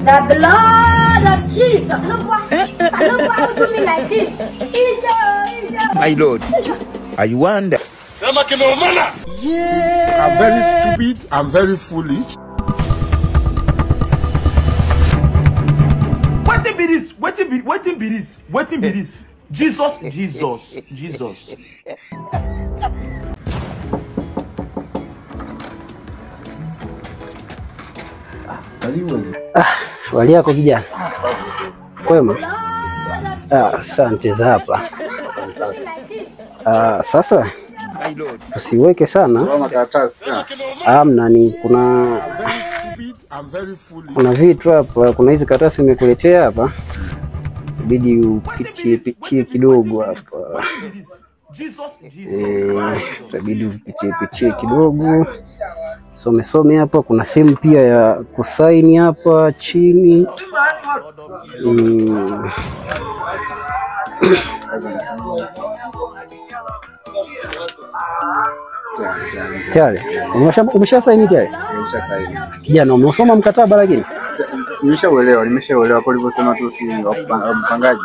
The blood of Jesus. No do me like this. My Lord, I wonder. Yeah. I'm very stupid. I'm very foolish. What be this? What be what be this? What be this? Jesus, Jesus, Jesus. Wali yako kijana? Kwema? Asante za hapa. Sasa usiweke sana. Amna, ni kuna vitu hapa, kuna hizi karatasi nimekuletea hapa. Ibidi upitie pitie kidogo hapa. Ibidi upitie pitie kidogo. Some some hapa, kuna sehemu pia ya kusaini hapa chini. Tayari. Umesha saini tayari? Nimesha saini. Kijana, umesoma mkataba lakini? Nimeshauelewa, nimeshauelewa kwa ulivyosema tu, si mpangaji.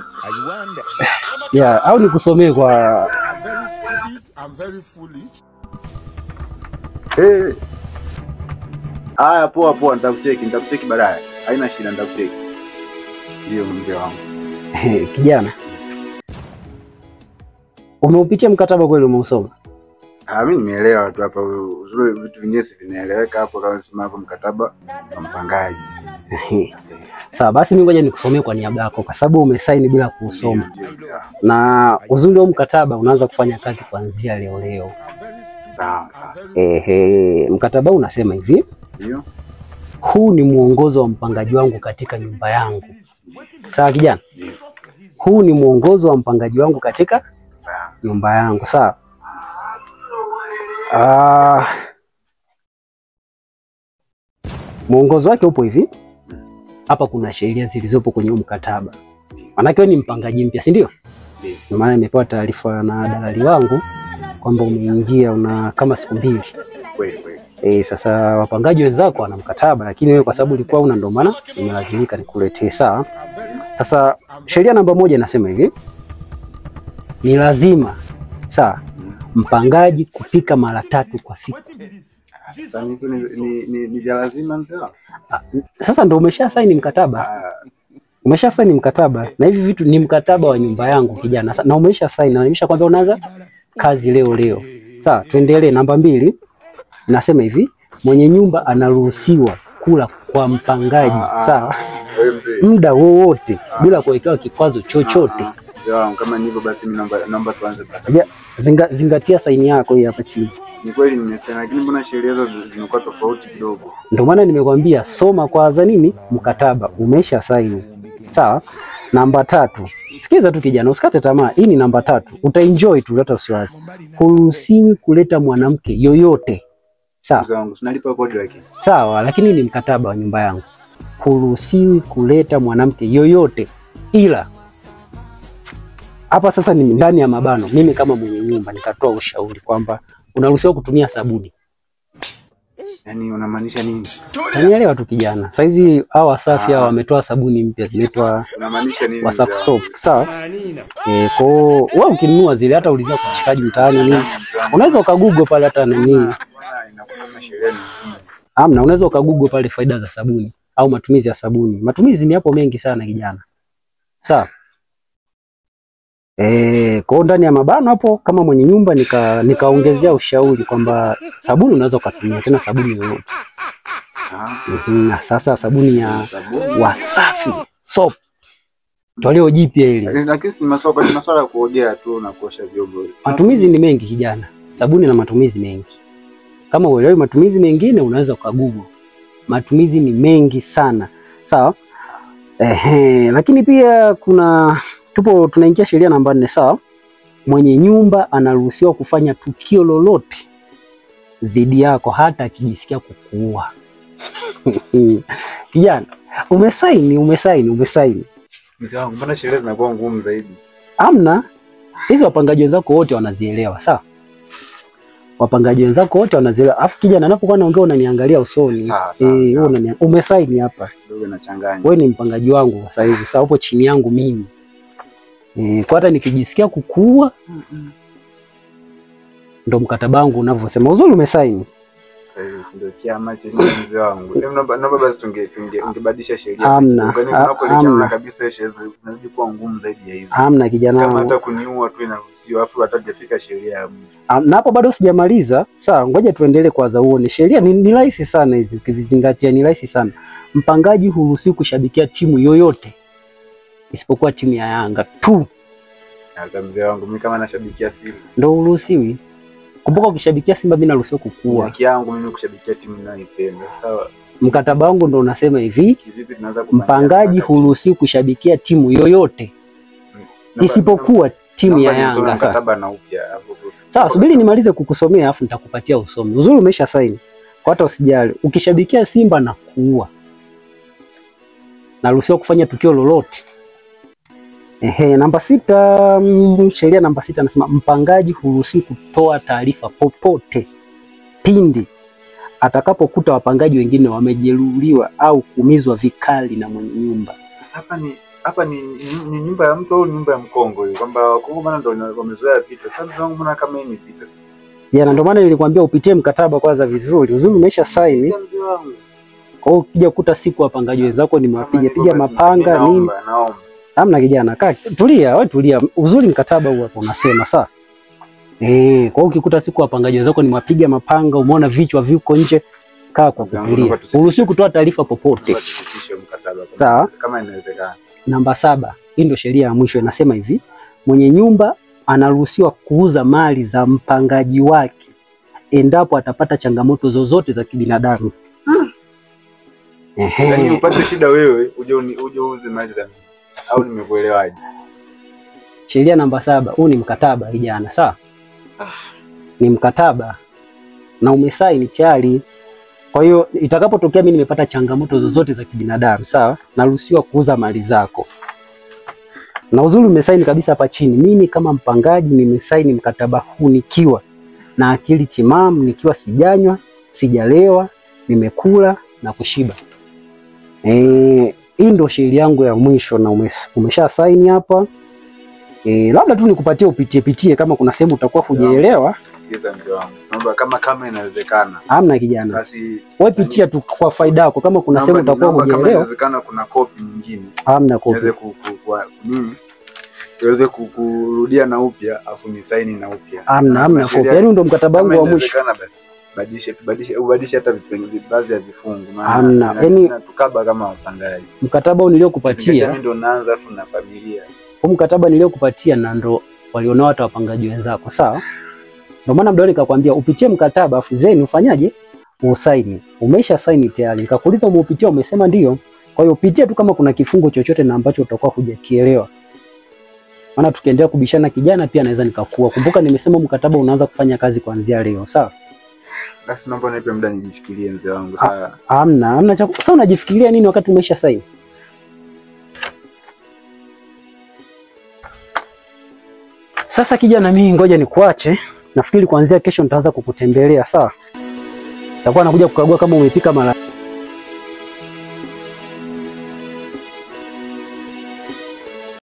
Yeah, au nikusomee kwa I'm very foolish. Eh. Haya, poa poa, nitakucheki baadaye. Haina shida, nitakucheki. Ndio mzee wangu. Kijana, umeupitia mkataba kweli, umeusoma? Mimi nimeelewa tu hapa, uzuri vitu vingine si vinaeleweka hapo, kama unasema hapo mkataba wa mpangaji. Sawa, basi mimi ngoja nikusomee kwa niaba yako kwa sababu umesaini bila kuusoma. Na uzuri wa mkataba unaanza kufanya kazi kuanzia leo leo. Sawa sawa. Mkataba unasema hivi. Ndio. Huu ni mwongozo wa mpangaji wangu katika nyumba yangu. Sawa kijana? Huu ni mwongozo wa mpangaji wangu katika nyumba yangu. Sawa. Mwongozo wake upo hivi. Hapa kuna sheria zilizopo kwenye mkataba. Maana wewe ni mpangaji mpya, si ndio? Ndio maana nimepewa taarifa na dalali wangu kwamba umeingia una kama siku mbili. Kweli kweli. Sasa wapangaji wenzako wana mkataba, lakini wewe kwa sababu ulikuwa una, ndio maana nimelazimika nikuletee. Sawa. Sasa sheria namba 1 inasema hivi. Ni lazima, sawa, mpangaji kupika mara 3 kwa siku. Sasa ni lazima mzee. Sasa ndio umesha saini mkataba. Umesha saini mkataba na hivi vitu ni mkataba wa nyumba yangu kijana. Na umesha saini na nimeshakwambia unaanza kazi leo leo. Sawa, tuendelee. Namba 2 nasema hivi, mwenye nyumba anaruhusiwa kula kwa mpangaji, sawa, muda wowote bila kuwekewa kikwazo chochote. Kama ni hivyo basi mimi naomba tuanze. Zingatia saini yako hii hapa chini. Ni kweli nimesema, lakini mbona sheria hizo zimekuwa tofauti kidogo? Ndio maana nimekwambia soma kwanza nini mkataba, umesha saini. Sawa? Namba 3. Sikiza tu kijana, usikate tamaa. Hii ni namba 3. Utaenjoy tu hata usiwaze. Huruhusiwi kuleta mwanamke yoyote. Sawa? Mzee wangu, sinalipa kodi lakini. Sawa, lakini ni mkataba wa nyumba yangu. Huruhusiwi kuleta mwanamke yoyote ila hapa sasa ni ndani ya mabano. Mimi kama mwenye nyumba nikatoa ushauri kwamba unaruhusiwa kutumia sabuni. Yaani unamaanisha nini? Unanielewa tu kijana. Saizi hawa Wasafi hawa wametoa sabuni mpya zinaitwa unamaanisha nini? Wasafi soap. Sawa? Kwa wewe ukinunua zile hata ulizia kwa mshikaji mtaani nini. Unaweza ukagoogle pale hata nini. Amna, unaweza ukagoogle pale faida za sabuni au matumizi ya sabuni. Matumizi ni hapo mengi sana kijana. Sawa? Kwa ndani ya mabano hapo kama mwenye nyumba nikaongezea ushauri kwamba sabuni unaweza ukatumia tena sabuni yoyote. Na sasa sabuni ya Wasafi soap toleo jipya hili. Lakini si masuala ya kuogea tu na kuosha vyombo. Matumizi ni mengi kijana. Sabuni na matumizi mengi. Kama uelewi matumizi mengine unaweza ukagoogle. Matumizi ni mengi sana. Sawa? Lakini pia kuna tupo tunaingia sheria namba 4, sawa? Mwenye nyumba anaruhusiwa kufanya tukio lolote dhidi yako hata akijisikia kukuua. Kijana, umesaini. Mzee wangu, mbona sheria zinakuwa ngumu zaidi? Amna, hizo wapangaji wenzako wote wanazielewa, sawa? Wapangaji wenzako wote wanazielewa. Alafu kijana, anapokuwa naongea unaniangalia usoni. Sawa, sawa. Wewe umesaini hapa. Ndio nachanganya. Wewe ni mpangaji wangu sasa hivi. Sasa upo chini yangu mimi. Kwa hata nikijisikia kukua ndo mkataba wangu unavyosema. Uzuri umesaini. Sasa ndio kiama cha mzee wangu. Naomba basi tungebadilisha sheria. Hamna. Tunakoelekea kabisa sheria zinazidi kuwa ngumu zaidi ya hizo. Hamna kijana. Kama hata kuniua tu inaruhusiwa, afu hata hajafika sheria ya mtu. Na hapo bado sijamaliza. Sawa, ngoja tuendelee kwanza uone. Sheria ni rahisi sana hizi ukizizingatia ni rahisi sana. Mpangaji huruhusiwi kushabikia timu yoyote isipokuwa timu ya Yanga tu. Sasa mzee wangu mimi kama nashabikia Simba ndio huruhusiwi. Kumbuka ukishabikia Simba mimi naruhusiwa kukua. Haki yangu mimi kushabikia timu ninayoipenda. Sawa. Mkataba wangu ndio unasema hivi, kivipi tunaanza kupanga? Mpangaji huruhusiwi kushabikia timu yoyote isipokuwa timu ya Yanga. Mkataba na upya. Sawa, subiri nimalize kukusomea afu nitakupatia usome. Uzuri umesha saini. Kwa hata usijali. Ukishabikia Simba na kuua. Naruhusiwa kufanya tukio lolote. Namba 6, sheria namba 6 anasema mpangaji huruhusiwi kutoa taarifa popote pindi atakapokuta wapangaji wengine wamejeruhiwa au kuumizwa vikali na mwenye nyumba. Sasa hapa ni nyumba ya mtu au nyumba ya Mkongo hiyo? Kwamba Wakongo maana ndio wamezoea vita. Sasa ndio maana kama hii ni vita sasa. Jana ndio maana nilikwambia upitie mkataba kwanza vizuri. Uzuri umesha saini. Kwa hiyo ukija kukuta siku wapangaji wenzako nimewapiga piga mapanga nini? Naomba. Hamna kijana, kaa tulia, wewe tulia. Uzuri mkataba huu hapo unasema sawa. Kwa hiyo ukikuta siku wapangaji wenzako nimewapiga mapanga, umeona vichwa viko nje, kaa kwa kutulia. Uruhusiwi kutoa taarifa popote. Sawa? Kama inawezekana. Namba 7, hii ndio sheria ya mwisho inasema hivi, mwenye nyumba anaruhusiwa kuuza mali za mpangaji wake endapo atapata changamoto zozote za kibinadamu. Yaani upate shida wewe uje uuze mali za mimi. Au nimekuelewaje? Sheria namba 7, huu ni mkataba kijana, sawa? Ni mkataba na umesaini tayari. Kwa hiyo itakapotokea mimi nimepata changamoto zozote za kibinadamu, sawa? Naruhusiwa kuuza mali zako. Na uzuri umesaini kabisa hapa chini. Mimi kama mpangaji nimesaini mkataba huu nikiwa na akili timamu, nikiwa sijanywa, sijalewa, nimekula na kushiba. Hii ndio sheria yangu ya mwisho na umesha saini hapa. Labda tu nikupatie upitie pitie kama kuna sehemu utakuwa hujaelewa. Sikiliza mzee wangu. Naomba kama inawezekana. Hamna kijana. Basi wewe pitia tu kwa faida yako kama kuna sehemu utakuwa hujaelewa. Kama inawezekana kuna copy nyingine. Hamna copy. Niweze kurudia na upya afu ni saini na upya. Hamna copy. Yaani ndio mkataba wangu wa mwisho. Inawezekana basi. Ubadilishe hata vipengele baadhi ya vifungu maana yaani tukaba kama wapangaji. Mkataba niliokupatia mimi ndio naanza afu na familia. Huu mkataba niliokupatia na ndo walionao hata wapangaji wenzako, sawa? Ndio maana mdau nikakwambia upitie mkataba afu zeni ufanyaje? Usaini. Umesha saini tayari. Nikakuuliza umeupitia, umesema ndio. Kwa hiyo upitie tu kama kuna kifungu chochote na ambacho utakuwa hujakielewa. Maana tukiendelea kubishana kijana pia naweza nikakua. Kumbuka nimesema mkataba unaanza kufanya kazi kuanzia leo, sawa? Basi naomba nipe muda nijifikirie mzee wangu, sawa? Hamna cha. Sasa unajifikiria nini wakati umesha saini? Sasa kijana, mimi ngoja nikuache. Nafikiri kuanzia kesho nitaanza kukutembelea, sawa? Nitakuwa nakuja kukagua kama umepika mara